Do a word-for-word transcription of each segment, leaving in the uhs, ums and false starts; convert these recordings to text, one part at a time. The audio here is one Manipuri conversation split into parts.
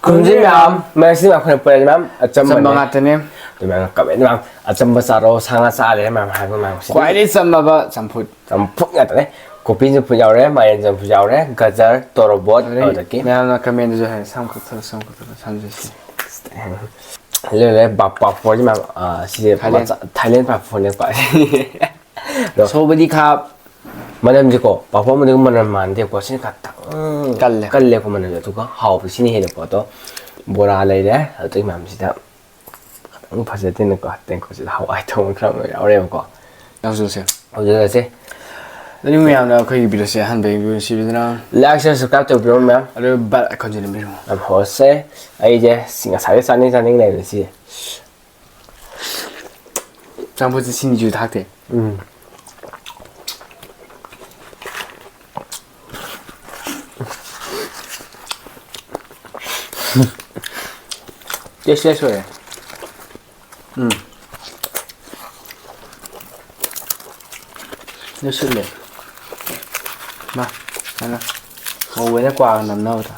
ꯍꯧꯖꯤꯛ ꯃꯌꯥꯝ ꯃꯌꯥꯝꯁꯤ ꯃꯌꯥꯝ ꯑꯩꯈꯣꯏꯅ ꯄꯨꯔꯛꯏ ꯃꯌꯥꯝ ꯑꯆꯝꯕꯅꯦ꯫ ꯑꯆꯝꯕ ꯉꯥꯛꯇꯅꯦ꯫ ꯑꯗꯨ ꯃꯌꯥꯝ ꯀꯃꯦꯟ ꯃꯌꯥꯝ ꯑꯆꯝꯕ ꯆꯥꯔꯣ, ꯁꯥ ꯉꯥ ꯆꯥꯗꯦ ꯃꯌꯥꯝ ꯍꯥꯏꯕ ꯃꯌꯥꯝꯁꯤꯗꯤ ꯈ꯭ꯋꯥꯏꯗꯒꯤ ꯆꯝꯃꯕ ꯆꯝꯐꯨꯠ꯫ ꯆꯝꯐꯨꯠ ꯉꯥꯛꯇꯅꯦ꯫ ꯀꯣꯕꯤ ꯆꯝꯐꯨꯠ ꯌꯥꯎꯔꯦ, ꯃꯥꯏꯔꯦꯟ ꯆꯝꯐꯨꯠ ꯌꯥꯎꯔꯦ, ꯒꯖꯔ, ꯇꯣꯔꯣꯕꯣꯠ, ꯑꯗꯩ ꯑꯗꯒꯤ ꯃꯌꯥꯝꯅ ꯀꯃꯦꯟꯗꯁꯨ ꯍꯥꯏ, "ꯁꯝ ꯀꯛꯊꯠꯂꯣ, ꯁꯝ ꯀꯛꯊꯠꯂꯣ, ꯁꯝꯁꯦ ꯁꯤ"꯫ ꯂꯩꯔꯦ, ꯄꯥ-, ꯄꯥꯐꯣꯔꯁꯤ ꯃꯌꯥꯝ, ꯑ, ꯁꯤꯁꯦ ꯊꯥꯏꯂꯦꯟ꯫ ꯃꯆꯥ-, ꯊꯥꯏꯂꯦꯟ ꯄꯥꯐꯣꯔꯅꯦꯀꯣ꯫ ꯑꯗꯣ ꯁꯣꯕꯗꯤ ꯈꯥꯞ꯫ ꯃꯅꯝꯁꯦꯀꯣ, ꯄꯥꯐꯣꯔ ꯑꯃꯗꯨꯒ ꯃꯅꯝ ꯃꯥꯟꯅꯗꯦꯀꯣ, ꯁꯤꯅ ꯈꯇꯪ ꯀꯜꯂꯦ꯫ ꯀꯜꯂꯦꯀꯣ ꯃꯅꯝꯁꯦ, ꯑꯗꯨꯒ ꯍꯥꯎꯕꯁꯤꯅ ꯍꯦꯜꯂꯦꯀꯣ꯫ ꯑꯗꯣ ꯕꯣꯔꯥ ꯂꯩꯔꯦ, ꯑꯗꯨꯒꯤ ꯃꯌꯥꯝꯁꯤꯗ ꯈꯤꯇꯪ ꯐꯖꯗꯦꯅꯀꯣ, ꯇꯦꯡꯀꯣꯠꯁꯤꯗ ꯍꯋꯥꯏ ꯊꯣꯡꯕ ꯈꯔ ꯑꯃ ꯌꯥꯎꯔꯦꯕꯀꯣ꯫ ꯌꯥꯎꯁꯜꯂꯁꯦ꯫ ꯍꯧꯖꯤꯛ ꯆꯠꯁꯦ꯫ ꯑꯗꯨ ꯃꯌꯥꯝꯅ ꯑꯩꯈꯣꯏꯒꯤ ꯚꯤꯗꯤꯑꯣꯁꯦ ꯑꯍꯥꯟꯕ ꯌꯦꯡꯕꯤꯕ ꯅꯨꯡꯁꯤꯕꯤꯗꯨꯅ like, share, subscribe ꯇꯧꯕꯤꯔꯣ ꯃꯌꯥꯝ꯫ ꯑꯗꯨ bell icon ꯁꯦ ꯅꯝꯕꯤꯔꯝꯃꯣ꯫ ꯌꯥꯝ ꯍꯣꯠꯁꯦ꯫ ꯑꯩꯁꯦ ꯁꯤ ꯉꯁꯥꯏꯗꯩ ꯆꯥꯅꯤꯡ ꯆꯥꯅꯤꯡ ꯂꯩꯕꯅꯦ ꯁꯤꯁꯦ꯫ ꯆꯝꯐꯨꯠꯁꯦ ꯁꯤꯡꯖꯨ ꯊꯥꯛꯇꯦ꯫ ꯎꯝ꯫ Tasteless ꯑꯣꯏꯔꯦ꯫ ꯎꯝ꯫ ꯂꯣꯏꯁꯤꯜꯂꯦ꯫ ꯃꯥ, ꯁꯨꯃꯥꯏꯅ ꯃꯧ ꯑꯣꯏꯅ ꯀ꯭ꯋꯥꯒ ꯅꯝꯅꯕꯗꯣ꯫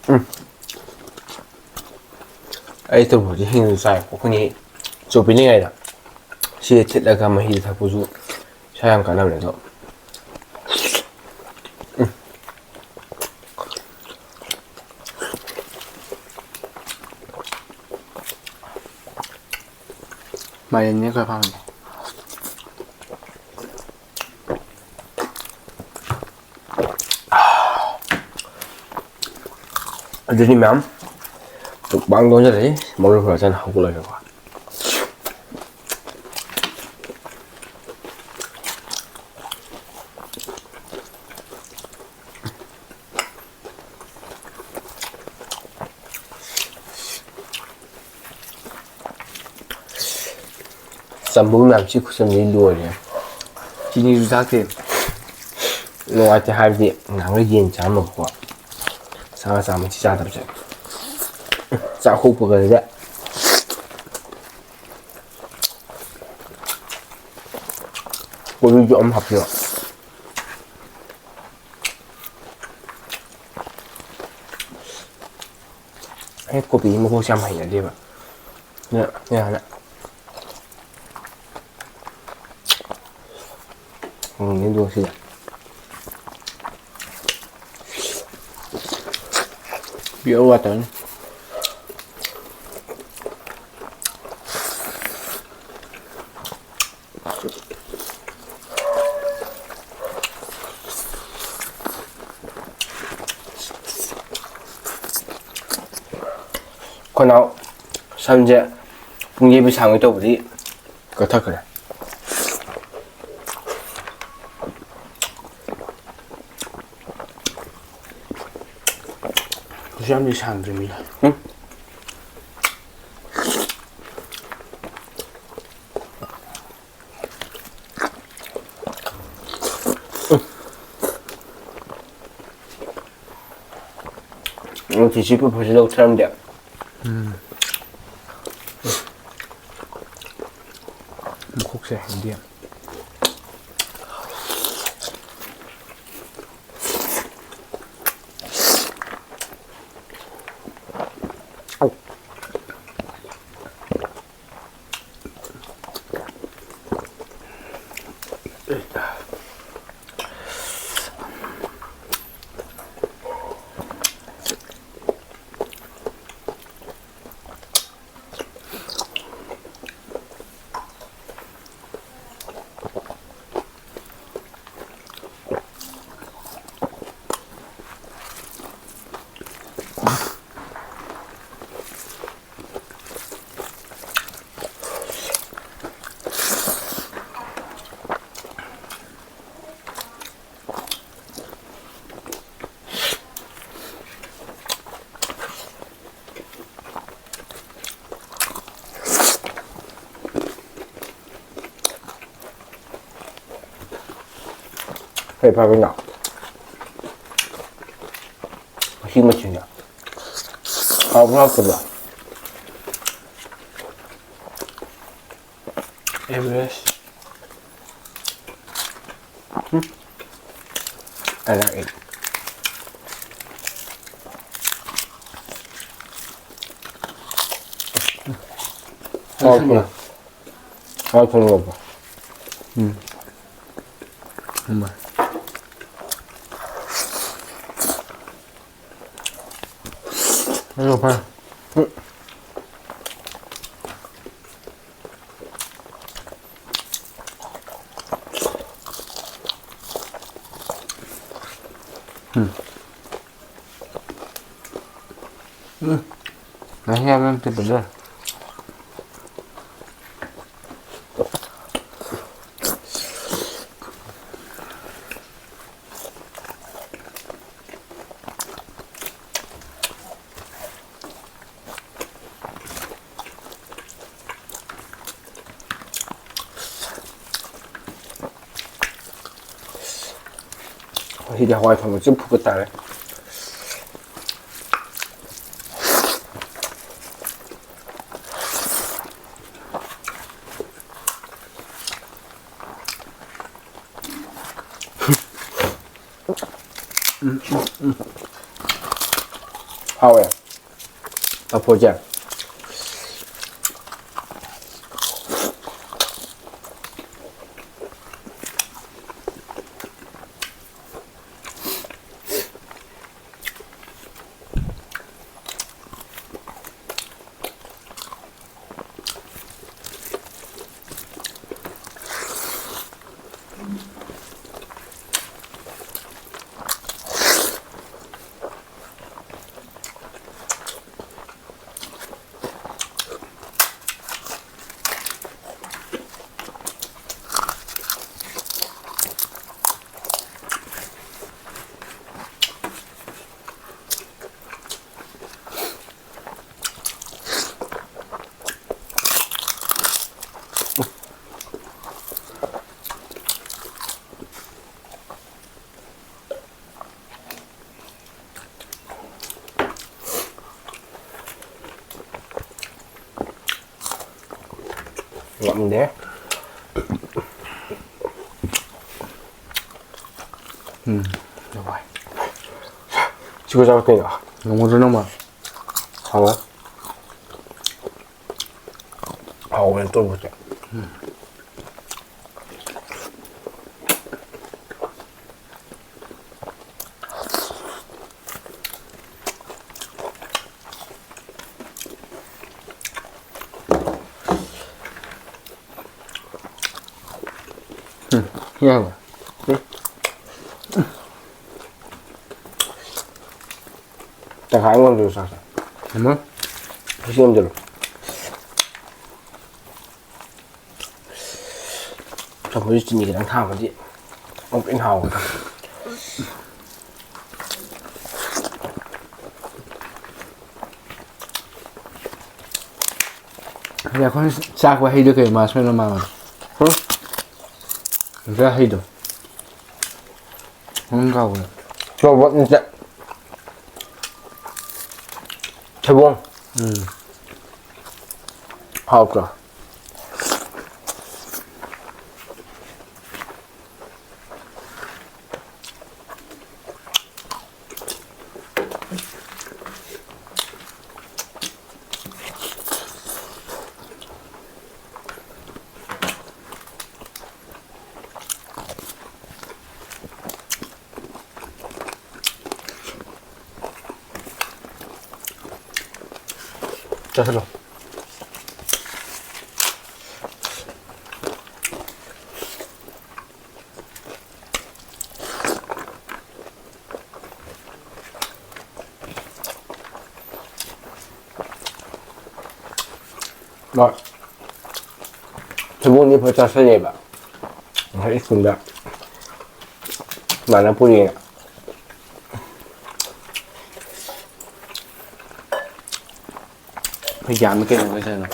ꯎꯝ꯫ ꯑꯩ ꯇꯣꯔꯕꯣꯠꯁꯦ ꯍꯤꯡꯅ ꯆꯥꯏꯀꯣ꯫ ꯑꯩꯈꯣꯏꯅꯤ ꯆꯣꯞꯄꯤꯅꯤꯡꯉꯥꯏꯗ ꯁꯤ ꯊꯤꯠꯂꯒ ꯃꯍꯤꯗ ꯊꯛꯄꯁꯨ ꯏꯁꯥ ꯌꯥꯝ ꯀꯥꯟꯅꯕꯅꯦ ꯑꯗꯣ꯫ ꯎꯝ꯫ ꯃꯥꯏꯔꯦꯟꯅꯦ ꯈ꯭ꯋꯥꯏ ꯄꯥꯝꯃꯤꯁꯦ꯫ ꯑꯗꯨꯗꯤ ꯃꯌꯥꯝ, mukbang ꯗꯣ ꯑꯣꯟꯁꯤꯜꯂꯁꯤ, ꯃꯔꯣꯏ ꯈꯔ ꯆꯥꯅ ꯍꯧꯒꯠꯂꯒꯀꯣ꯫ ꯆꯝꯕ ꯃꯌꯥꯝꯁꯤ ꯈꯨꯆꯝꯁꯤ ꯂꯣꯏꯔꯦ꯫ ꯆꯤꯅꯤꯁꯨ ꯊꯥꯛꯇꯦ꯫ ꯅꯨꯡꯉꯥꯏꯇꯦ ꯍꯥꯏꯕꯗꯤ ꯅꯍꯥꯟꯈꯩ ꯌꯦꯟ ꯆꯥꯔꯝꯃꯒꯀꯣ꯫ ꯁꯥ ꯉꯥ ꯆꯥ ꯃꯊꯤ ꯆꯥꯗꯕꯁꯦ꯫ ꯆꯥꯛ ꯍꯣꯛꯄꯒꯁꯦ꯫ ꯀꯣꯕꯤꯁꯨ ꯑꯃ ꯍꯥꯞꯄꯤꯔꯣ꯫ ꯑꯩ ꯀꯣꯕꯤ ꯃꯀꯨꯁꯦ ꯌꯥꯝ ꯍꯩꯅꯗꯦꯕ꯫ ꯑꯗꯨꯅ ꯌꯥꯔꯦ꯫ ꯎꯝ, ꯑꯗꯨꯒ ꯁꯤꯗ꯫ Pure water ꯅꯤ꯫ ꯑꯩꯈꯣꯏ ꯅꯥꯎ ꯁꯝꯁꯦ ꯄꯨꯡꯌꯩꯕ ꯁꯥꯡꯉꯩ ꯇꯧꯕꯗꯤ ꯀꯛꯊꯠꯈ꯭ꯔꯦ꯫ ꯀꯩꯁꯨ ꯌꯥꯝꯗꯤ ꯁꯥꯡꯗ꯭ꯔꯤꯃꯤꯅ꯫ ꯎꯝ꯫ ꯎꯝ, ꯆꯤꯆꯤ ꯄꯨꯄꯨꯁꯨ ꯂꯧꯊꯔꯝꯗꯦ꯫ ꯎꯝ꯫ ꯃꯈꯣꯛꯁꯦ ꯍꯩꯅꯗꯦ꯫ ꯀꯩ ꯐꯥꯕꯤꯅꯣ? ꯃꯁꯤ ꯃꯆꯤꯟꯗ ꯍꯥꯎꯕ꯭ꯔꯥ ꯍꯥꯎꯇꯕ꯭ꯔꯥ? ꯑꯦꯚꯔꯦꯁ꯫ I like it. Powerful. Powerful. Um. Um. ꯑꯗꯨ ꯐꯔꯦ꯫ ꯎꯝ꯫ ꯎꯝ꯫ ꯃꯍꯤ ꯌꯥꯝ ꯌꯥꯝ ꯆꯤꯠꯄꯗꯣ꯫ ꯉꯁꯤꯗꯤ ꯍꯋꯥꯏ ꯊꯣꯡꯕ ꯆꯨꯝ ꯐꯨꯠꯄ ꯇꯥꯔꯦ꯫ ꯎꯝ, ꯎꯝ, ꯎꯝ꯫ ꯍꯥꯎꯋꯦ꯫ ꯂꯐꯣꯏꯁꯦ꯫ ꯉꯝꯗꯦ꯫ ꯎꯝ꯫ ꯁꯤꯒ ꯆꯥꯕ ꯀꯩꯅꯣ? ꯉꯝꯒꯗ꯭ꯔꯣ ꯅꯪꯕꯣ? ꯍꯥꯎꯋꯦ꯫ ꯍꯥꯎꯋꯦ ꯇꯧꯕꯁꯦ꯫ ꯎꯝ, ꯌꯥꯕ꯫ ꯇꯪꯈꯥꯏ ꯑꯃ ꯉꯝꯗ꯭ꯔꯁꯨ ꯆꯥꯁꯦ꯫ ꯑꯃ? ꯁꯤ ꯉꯝꯗ꯭ꯔꯣ? ꯆꯝꯐꯨꯠꯁꯤ ꯆꯤꯅꯤ ꯈꯤꯇꯪ ꯊꯥꯛꯑꯝꯃꯗꯤ ꯑꯃꯨꯛꯀ ꯍꯦꯟꯅ ꯍꯥꯎꯒꯗꯕ꯫ ꯑꯗꯩ ꯑꯩꯈꯣꯏꯅ ꯆꯥꯛꯄ ꯍꯩꯗꯣ ꯀꯩ ꯃꯥꯁꯃꯦꯂꯣ ꯃꯥꯟꯕꯗꯣ? ꯍꯨꯝ? ꯉꯁꯥꯏ ꯍꯩꯗꯣ꯫ ꯃꯃꯤꯡ ꯀꯥꯎꯒ꯭ꯔꯦ꯫ ꯇꯣꯔꯕꯣꯠ ꯅꯠꯇꯦ꯫ ꯊꯩꯕꯣꯡ꯫ ꯎꯝ꯫ ꯍꯥꯎꯇ꯭ꯔꯣ? ꯆꯥꯁꯤꯜꯂꯣ꯫ ꯍꯣꯏ꯫ ꯊꯩꯕꯣꯡꯗꯤ ꯐꯖ ꯆꯥꯁꯜꯂꯦꯕ꯫ ꯉꯁꯥꯏ ꯁ꯭ꯀꯨꯜꯗ ꯏꯃꯥꯟꯅꯕ ꯄꯨꯔꯛꯑꯦꯅ꯫ ꯑꯩꯈꯣꯏ ꯌꯥꯝꯃꯤ ꯀꯩꯅꯣ ꯉꯁꯥꯏꯅ꯫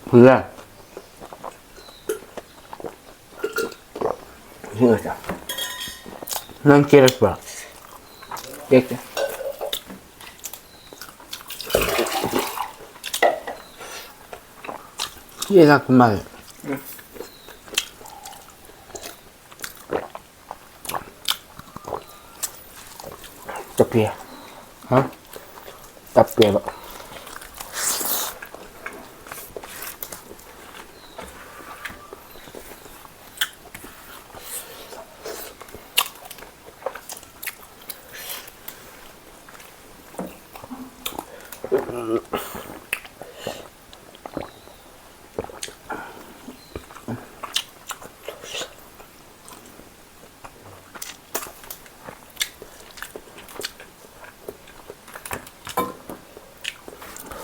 ꯐꯨꯜꯂꯦ꯫ ꯅꯪ ꯀꯦꯔꯛꯄ꯭ꯔꯣ? ꯀꯦꯛꯇꯦ꯫ ꯀꯦ ꯂꯥꯛꯄ ꯃꯥꯜꯂꯦ꯫ ꯇꯞꯄꯤ꯫ ꯍꯥ? ꯇꯞꯄꯦꯕ꯫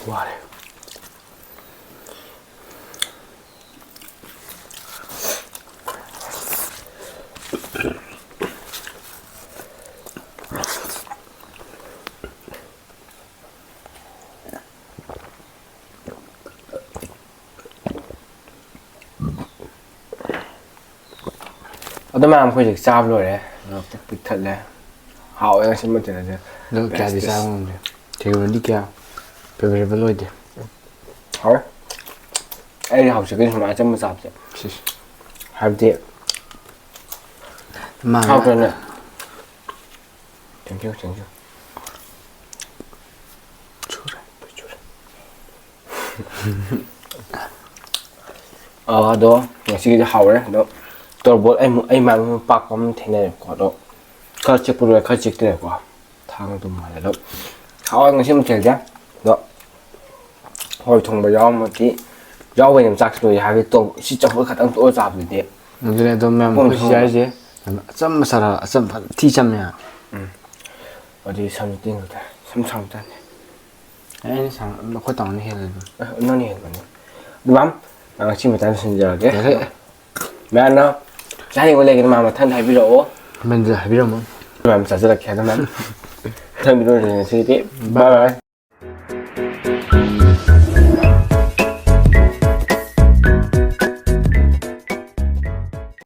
ꯋꯥꯔꯦ꯫ ꯑꯗꯣ ꯃꯌꯥꯝ ꯑꯩꯈꯣꯏ ꯍꯧꯖꯤꯛ ꯆꯥꯕ ꯂꯣꯏꯔꯦ꯫ ꯑꯗꯣ ꯄꯨꯛ ꯄꯤꯛ ꯊꯠꯂꯦ꯫ ꯍꯥꯎꯋꯦ ꯉꯁꯤ ꯃꯊꯦꯜ ꯑꯁꯦ꯫ ꯑꯗꯨ ꯀꯌꯥꯗꯤ ꯆꯥꯕ ꯉꯝꯗꯦ꯫ ꯊꯤꯔꯣꯟꯗꯤ ꯀꯌꯥ favorable ꯑꯣꯏꯗꯦ꯫ ꯍꯥꯎꯋꯦ꯫ ꯑꯩꯗꯤ ꯍꯥꯎꯖꯩ ꯀꯩꯅꯣ ꯁꯨꯃꯥꯏꯅ ꯑꯆꯝꯕ ꯆꯥꯕꯁꯦ꯫ ꯁꯤꯁ꯫ ꯍꯥꯏꯕꯗꯤ ꯃꯥꯅ ꯍꯥꯎꯇ꯭ꯔꯅꯦ? Thank you, thank you꯫ ꯁꯨꯔꯦ, ꯂꯣꯏ ꯁꯨꯔꯦ꯫ ꯑꯥ, ꯑꯗꯣ ꯉꯁꯤꯒꯤꯗꯤ ꯍꯥꯎꯔꯦ꯫ ꯑꯗꯣ ꯇꯣꯔꯕꯣꯠ ꯑꯩ, ꯑꯩ ꯃꯥꯏ ꯃꯤꯠ ꯄꯥꯛꯄ ꯑꯃ ꯊꯦꯡꯅꯔꯦꯀꯣ꯫ ꯑꯗꯣ ꯈꯔ ꯆꯤꯛꯄ ꯂꯣꯏꯔꯦ, ꯈꯔ ꯆꯤꯛꯇ꯭ꯔꯦꯀꯣ꯫ ꯊꯥꯡ ꯑꯗꯨꯝ ꯃꯥꯜꯂꯦ꯫ ꯑꯗꯣ ꯍꯥꯎꯔꯦ ꯉꯁꯤ ꯃꯊꯦꯜꯁꯦ꯫ ꯑꯗꯣ ꯍꯋꯥꯏ ꯊꯣꯡꯕ ꯌꯥꯎꯔꯝꯃꯗꯤ, ꯌꯥꯎꯕꯩꯅꯦ ꯆꯥꯛꯁꯦ ꯂꯣꯏꯔꯦ ꯍꯥꯏꯕꯗꯤ ꯇꯣꯛ-, ꯁꯤ ꯆꯝꯐꯨꯠ ꯈꯛꯇꯪ ꯇꯣꯛꯑ ꯆꯥꯕꯗꯨꯗꯤ꯫ ꯑꯗꯨꯅꯦ ꯑꯗꯨꯝ ꯃꯌꯥꯝ ꯄꯨꯡ ꯑꯩꯈꯣꯏ ꯊꯣꯡꯕ꯫ ꯆꯥꯔꯤꯁꯦ ꯑꯆꯝꯕ ꯁꯥꯔ ꯑꯆꯝꯕ ꯐꯖꯅ ꯊꯤ ꯆꯝꯃꯦ꯫ ꯎꯝ꯫ ꯑꯗꯨꯗꯤ ꯁꯝꯁꯨ ꯇꯦꯟ ꯈꯛꯇ ꯁꯝ ꯁꯥꯡꯕ ꯇꯥꯅꯤ꯫ ꯑꯦ, ꯑꯩꯅ ꯁꯥꯡ-, ꯑꯩꯈꯣꯏ ꯇꯥꯃꯣꯅ ꯍꯦꯜꯂꯦ ꯑꯗꯨꯝ꯫ ꯑꯦ, ꯅꯪꯅ ꯍꯦꯟꯕꯅꯤ꯫ ꯑꯗꯨ ꯃꯌꯥꯝ, ꯑ, ꯉꯁꯤ ꯃꯇꯥꯡꯗ ꯂꯣꯏꯁꯤꯟꯖꯔꯒꯦ꯫ ꯌꯥꯔꯦ꯫ ꯃꯌꯥꯝꯅ ꯆꯥꯅꯤꯡꯕ ꯂꯩꯔꯒꯅ ꯃꯥ ꯃꯊꯪꯗ ꯍꯥꯏꯕꯤꯔꯛꯑꯣ꯫ ꯃꯊꯪꯗ ꯍꯥꯏꯕꯤꯔꯝꯃꯣ꯫ ꯃꯌꯥꯝ ꯆꯥꯖꯔꯛꯀꯦ ꯑꯗꯨ ꯃꯌꯥꯝ꯫ ꯃꯊꯪ video ꯉꯁꯤꯗꯤ bye bye꯫